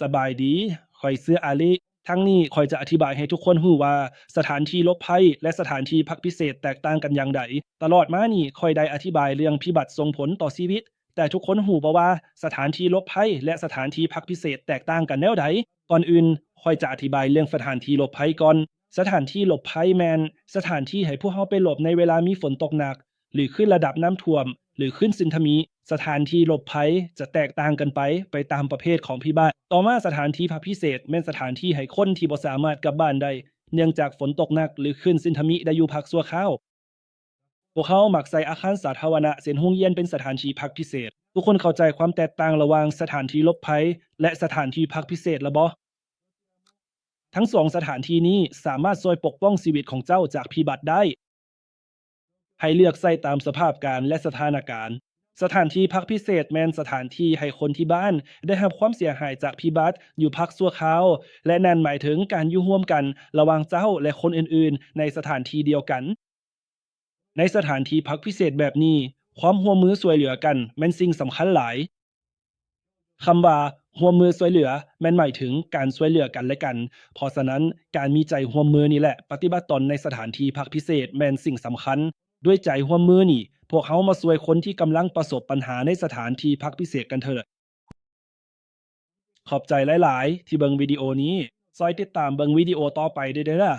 ສະບາຍດີ, ຂ້ອຍຊື່ອາລີ. ທັງນີ້ຂ້ອຍຈະອະທິບາຍໃຫ້ທຸກຄົນຮູ້ວ່າ ສະຖານທີ່ຫຼົບໄພ ແລະ ສະຖານທີ່ພັກພິເສດແຕກຕ່າງກັນຢ່າງໃດ. ຕະຫຼອດມານີ້ ຂ້ອຍໄດ້ອະທິບາຍເລື່ອງພິບັດສົ່ງຜົນຕໍ່ຊີວິດ, ແຕ່ທຸກຄົນຮູ້ບໍ່ວ່າ ສະຖານທີ່ຫຼົບໄພ ແລະ ສະຖານທີ່ພັກພິເສດແຕກຕ່າງກັນແນວໃດ? ກ່ອນອື່ນ, ຂ້ອຍຈະອະທິບາຍເລື່ອງສະຖານທີ່ຫຼົບໄພກ່ອນ. ສະຖານທີ່ຫຼົບໄພແມ່ນສະຖານທີ່ໃຫ້ພວກເຮົາໄປຫຼົບໃນເວລາມີຝົນຕົກໜັກ, ຫຼື ຄື້ນລະດັບນ້ຳຖ້ວມ ຫຼື ຄື້ນສຸນາມິ. ສະຖານທີ່ຫຼົບໄພຈະແຕກຕ່າງກັນໄປ ໄປຕາມປະເພດຂອງພິບັດ. ຕໍ່ມາສະຖານທີ່ພັກພິເສດແມ່ນສະຖານທີ່ໃຫ້ຄົນທີ່ບໍ່ສາມາດກັບບ້ານໄດ້ ເນື່ອງຈາກຝົນຕົກໜັກ ຫຼື ຄື້ນສຸນາມິ ໄດ້ຢູ່ພັກຊົ່ວຄາວ. ພວກເຮົາມັກໃຊ້ອາຄານສາທາລະນະ ເຊັ່ນໂຮງຮຽນ ເປັນສະຖານທີ່ພັກພິເສດ. ທຸກຄົນເຂົ້າໃຈຄວາມແຕກຕ່າງລະຫວ່າງສະຖານທີ່ຫຼົບໄພ ແລະ ສະຖານທີ່ພັກພິເສດລະບໍ? ທັງສອງສະຖານທີ່ນີ້ສາມາດຊ່ວຍປົກປ້ອງຊີວິດຂອງເຈົ້າຈາກພິບັດໄດ້. ໃຫ້ເລືອກໃຊ້ຕາມສະພາບການ ແລະ ສະຖານະການ. ສະຖານທີ່ພັກພິເສດແມ່ນສະຖານທີ່ໃຫ້ຄົນທີ່ບ້ານໄດ້ຮັບຄວາມເສຍຫາຍຈາກພິບັດຢູ່ພັກຊົ່ວຄາວ ແລະ ນັ້ນໝາຍເຖິງການຢູ່ຮ່ວມກັນລະຫວ່າງເຈົ້າ ແລະ ຄົນອື່ນໆໃນສະຖານທີ່ດຽວກັນ. ໃນສະຖານທີ່ພັກພິເສດແບບນີ້, ຄວາມຮ່ວມມືຊ່ວຍເຫຼືອກັນແມ່ນສິ່ງສຳຄັນຫຼາຍ. ຄຳວ່າຮ່ວມມືຊ່ວຍເຫຼືອ ແມ່ນໝາຍເຖິງການຊ່ວຍເຫຼືອກັນແລະກັນ. ເພາະສະນັ້ນ, ການມີໃຈຮ່ວມມືນີ້ແຫຼະ ປະຕິບັດຕົນໃນສະຖານທີ່ພັກພິເສດແມ່ນສິ່ງສຳຄັນ. ດ້ວຍໃຈຮ່ວມມືນີ້, ພວກເຮົາມາຊ່ວຍຄົນທີ່ກຳລັງປະສົບບັນຫາໃນສະຖານທີ່ພັກພິເສດກັນເທີດ. ຂອບໃຈຫຼາຍໆທີ່ເບິ່ງວິດີໂອນີ້. ຊ່ອຍຕິດຕາມເບິ່ງວິດີໂອຕໍ່ໄປໄດ້ເດີ້.